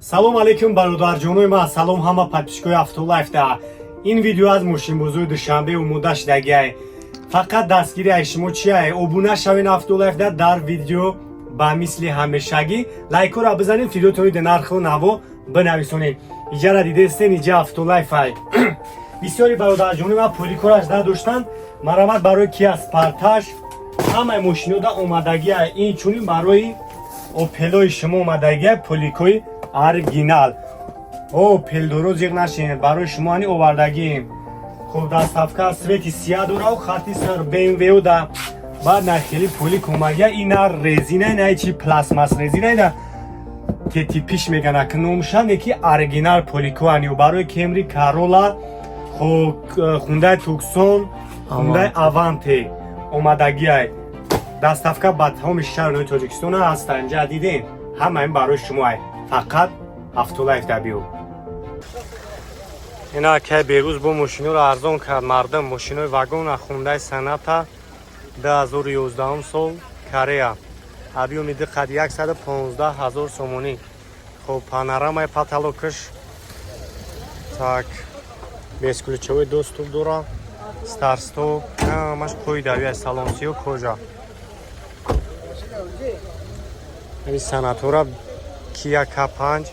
Салом алейкум, бародарҷонои ман, салом ҳама подписчикои Автолайфда. Ин видео аз мошинбозори Душанбе омода шудагиай. Фақат дастгирии шумо чиай? Обуна шавен Автолайфда, дар видео ба мисли ҳамешагӣ лайкҳоро бизанед, фидотони нарху наво бинависонед. Иҷара дидестен, иҷа Автолайфай. Бисёри бародарҷонои ман пуликораш надоштанд. Марамат, барои Киа Спортаж ҳамаи мошинода омадагиай. Инчунин барои Опелои шумо омадагиай, поликои оригинал. О, пелдоро, зиқ нашинед, барои шумо ани овардагием. Хуб, доставка цвети сия дорау хати сар БМВ да баъд на хели пули кӯмагия. Ина резина, на чи пластмасс резина, ина ТТПш мегана, ки номша неки оригинал поликоанио барои Кемри, Карола, хоб, Хундай Туксон, Хундай Аванте омадагиай. Доставка ба тамоми шаҳрҳои Тоҷикистон ҳаста. Инҷа дидем, ҳама ин барои шумоай. Фақат Автолайф дабиё. Ина кай берӯз бо мошиноро арзон кард мардум. Мошинои вагона, Хундай Соната 2011 сол, Корея, объёми ду қад, 115 ҳазор сомонӣ. Хоб, панорамаи потолокаш, так, бесключевой доступ дора, старт-стоп, ҳамаш қоидавия, салон сиё, кожа. Ин Сонатора, Кия К5.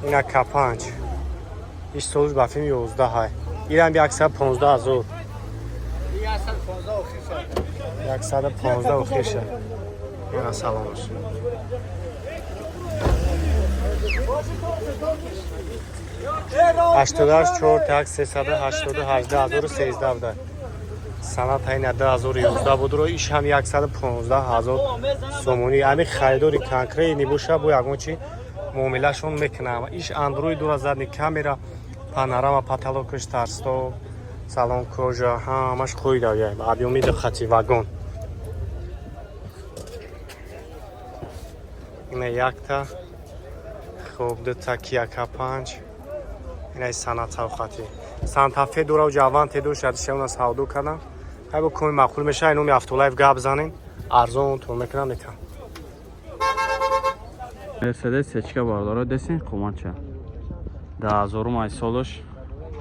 Ина К5, иш солш ба филм 11 ҳай. Ирам 115 ҳазор, 115 охирша. Ина салонаш. 88 4 так 388 013 буда. Соната ина 2011 будро, иш ҳам 115 ҳазор сомонӣ. Ами харидори конкретный боша, бо ягон чи муомилашон мекунам. Иш андроид дора, задний камера, панорама потолокаш, старт-стоп, салон кожа, ҳамаш қоидавия, объёми хати вагон. Ина якта, хуб, дута Кия К5, инаи Соната хати Сантафе дора, уҷа Аванте дошт, шавна савдо кардам. Ҳай, бо коми маъқул меша, номи Автолайф гап занем, арзон тон мекунам, метам. Мерседес сечка, бардора, десин қоматча даҳазорум ай солаш.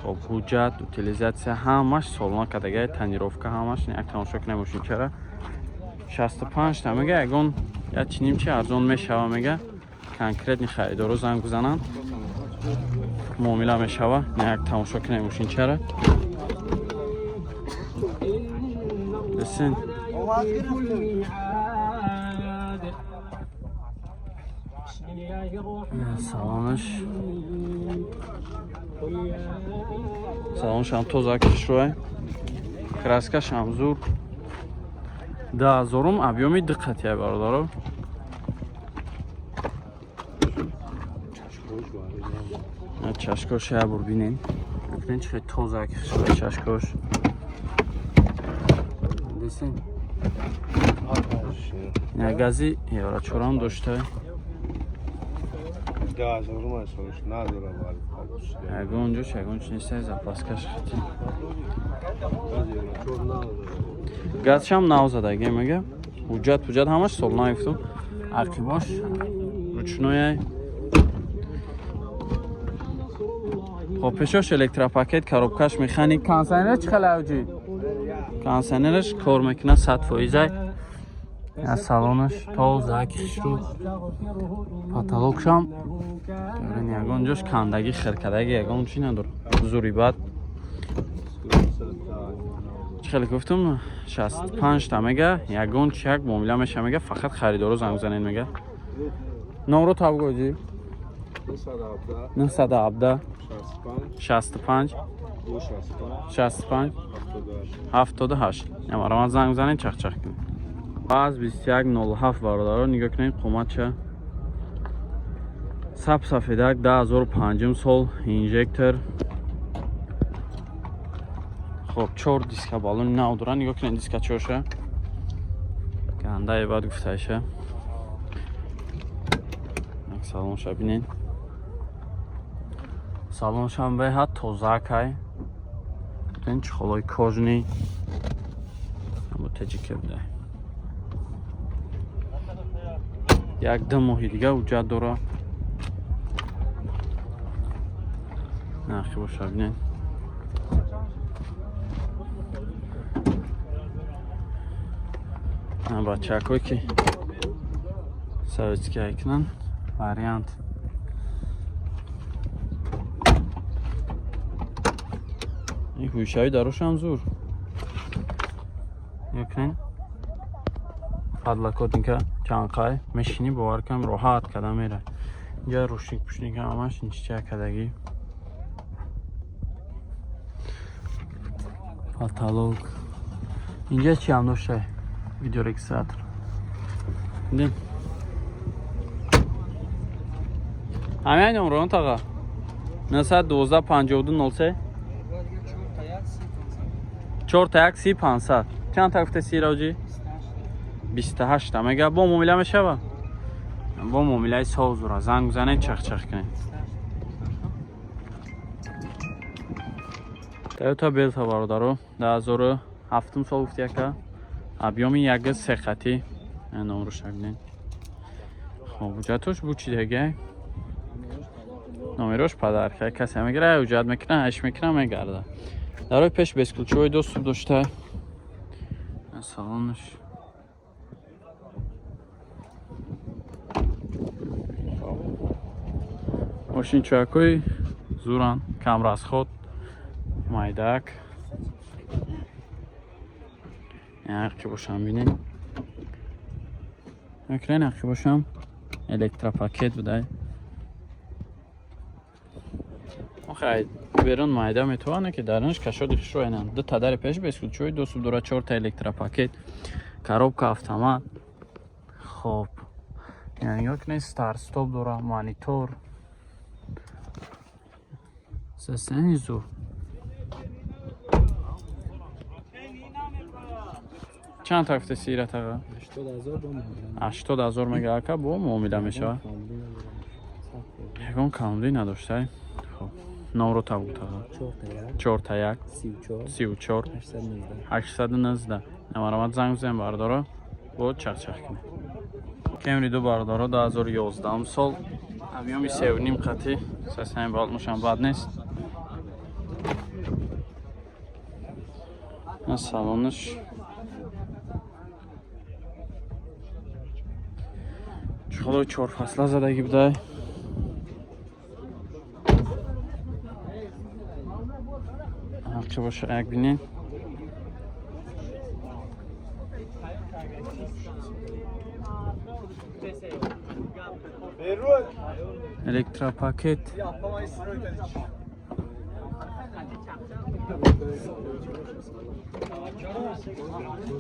Хоб, ҳуҷҷат, утилизация ҳамаш солона кадагай, тонировка ҳамаш. Як тамошо кунем мошинчара. 65 та мега, ягон як чинимчи арзон мешава мега. Конкретный харидоро занг бизананд, муомила мешава. Як тамошо кунем мошинчара, десин. Салонаш, салонашам тоза, кишрӯай, краскашам зур. Даҳазорум, объёми диққатия, бародаро. Чашкош я бур бинен, бинен чӣ хел тоза кишрӯай чашкош, десин. Гази еврочорам дошта. Ягон ҷош ягон чи неста, запаскаш хати, газшам нав задаге мега. Ҳуҷҷат пуҷҷат ҳамаш сол наифтум, ақибош ручнояй. Хоб, пешош электропакет, коробкаш механик, кондиционер чӣ хел авҷи, кондиционераш кор мекунад 100%-ай. Аз салонаш тоза, хушрӯ, потолокшам ягон ҷош кандагӣ, хиркадаги ягон чи надорад, зури бад. Чӣ хеле гуфтум, 65 та мега, ягон чи як муомила меша мега. Фақат харидоро занг занед мега. Номро табгоҷи: 917 65 65 78. Ямарамад занг занед, чахчах кунед. Баъз 2107, бародаро, нигоҳ кунед қоматча. Саб сафедак, 2005 сол, инжектор. Хоб, чор диска балони нав дора, нигоҳ кунед дискачоша, гандаи бад гуфтаиша. Як салонша бинед, салоншам беҳад тозакай. Бинед, чехолои кожаный. Бо таҷика буда. 1-2 моҳи дига ҳуҷҷат дора. Нархи боша бинед. Бачакҳое ки советский айкунанд вариант. Ин ҳуйшави дарошам зур. Ёкунед. Подлокотника чанқай мешинӣ, бовар кам, роҳат када мера. Инҷа рушник пушник ҳамаш нича кадагӣ. Потолок. Инҷа чи ҳам доштай? Видеорегистратор. Дидин? Ҳамин номрон таға. 912 52 03 4 та 1 30 500. Чанд та гуфте сираҷи? 28 та. Мега бо муомила мешава? Бо муомилаи созура. Занг бизанед, чах-чах кунед. Toyota Belta бародаро, 2007 сол гуфти яка. Объёми 1.3 хати. Номрош бинед. Хоб, ҳуҷҷатош бу чи дега? Номерош падарка. Касе мегира, ҳуҷҷат мекуна, ҳаш мекуна, мегарда. Дарои пеш бесключевой доступ дошта. Салонаш. Мошинчакҳои зуран, камрасход, майдак. Яқи бошам бинед. Мекунед яқи бошам электропакет будай. Охай берун майда метавонад ки дарунаш кашоди хушро инанд. Ду та дари пеш бесключевой доступ дорад, 4 та электропакет, коробка автомат. Хоб. Яъне нигоҳ кунед, старт стоп дорад, монитор. Состояние зур. Чанд та гуфте сира таға? 80,000 бо муомила. 80,000 мега ака бо муомила мешавад. Ягон камбудӣ надоштай. Хоб. Номро табу таға. 4 та 1 4 та 1 34 34 819. 819. Намарамат занг бизанем бародаро, бо чахчах кунем. Кемри ду бародаро 2011 сол объёми 3.5 қати сасани балнушам бад нест. На салонаш чухолои чорфасла задагӣ будай. Ҳақча боша як бинед. Электропакет.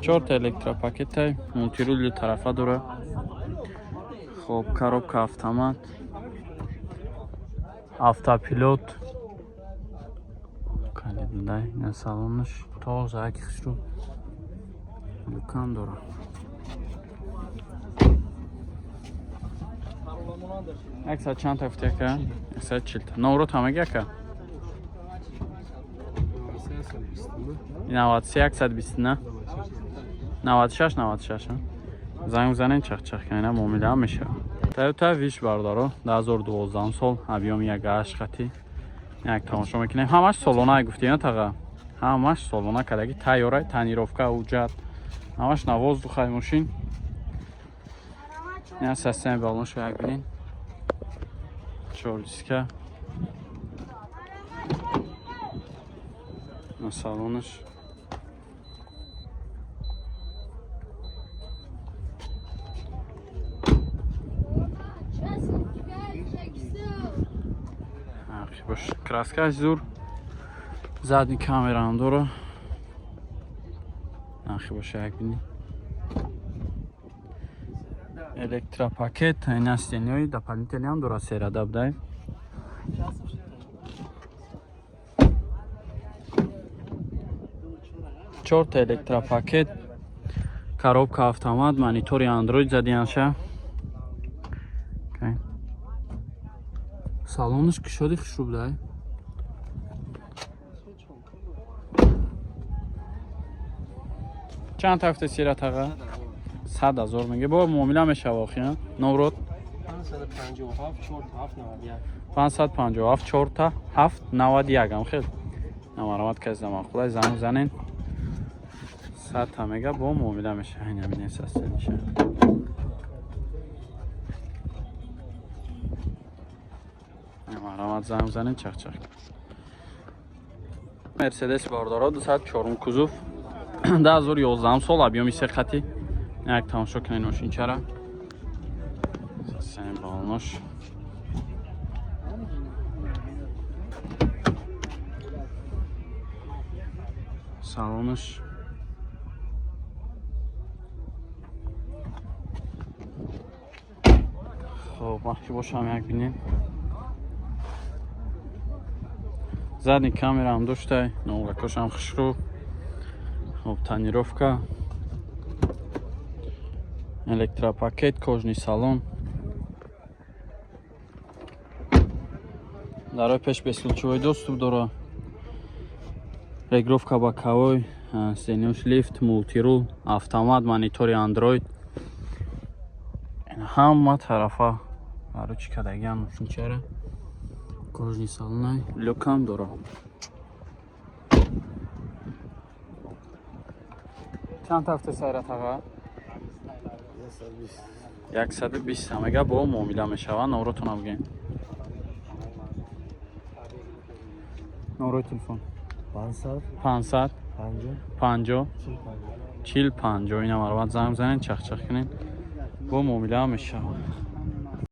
Чорта электропакетай, мультирули тарафа дора. Хоб, коробка автомат, автопилот. Калидай, ина салонаш тоза, аки хушрӯ. Люкам дора. Яксад чанд та гуфти ака? 140 та. Номрот ҳамаги ака? 93 129 96 96. Занг бизанед, чахчах кунед, муомила ҳам мешавад. Toyota Wish бародаро, 2012 сол, объёми 1.8 хати. Як тамошо мекунем. Ҳамаш солона гуфти, на таға? Ҳамаш солона кадаги тайёрай, тонировка, ҳуҷҷат. Ҳамаш на воздухай мошин. Ина системи балоншо як бинед. 4 диска. На салонаш. Бош, краскаш зур. Задний камера ҳам дора. Нахи боша як бинед. Электропакет, ина стенои дополнительный ҳам дора, серада будай. Чорта электропакет, коробка автомат, монитори Android задиянша. Салонаш кушоди хушрӯ будай. Чанд тафта сират аға? 100 000 меге. Бо муомила мешава охи, Номрод? 557 557 4 та 7 91 ам хел. Намарамат каз замақулай занг занен. 100 та мега бо муомила мешава. Ин ҳамин састениша. Намарамат занг занен чақ-чақ. Мерседес бардора 204 кузов 2011 сол объёми се хати. Як тамошо кунед мошинчара. Састени балонош. Салонаш. Хоб, вақти бошам як бинем. Задний камера ҳам доштай, нолгакошам хушрӯ. Хоб, тонировка. Электропакет, кожаный салон. Дарои пеш бесключевой доступ дора. Регулировка боковой, сенёш лифт, мультирул, автомат, монитори Android. Ҳама тарафа барои чӣ кардагиам мошинчара. Кожаный салонай, люкам дора. Чанд ҳафта сайрат аға? 120 мега бо муомила мешава. Номротона бигӯем. Номрои телефон. 500 500 50 50 40 40 50. Ина марҳамат занг бизанед, чахчах кунед. Бо муомила мешава.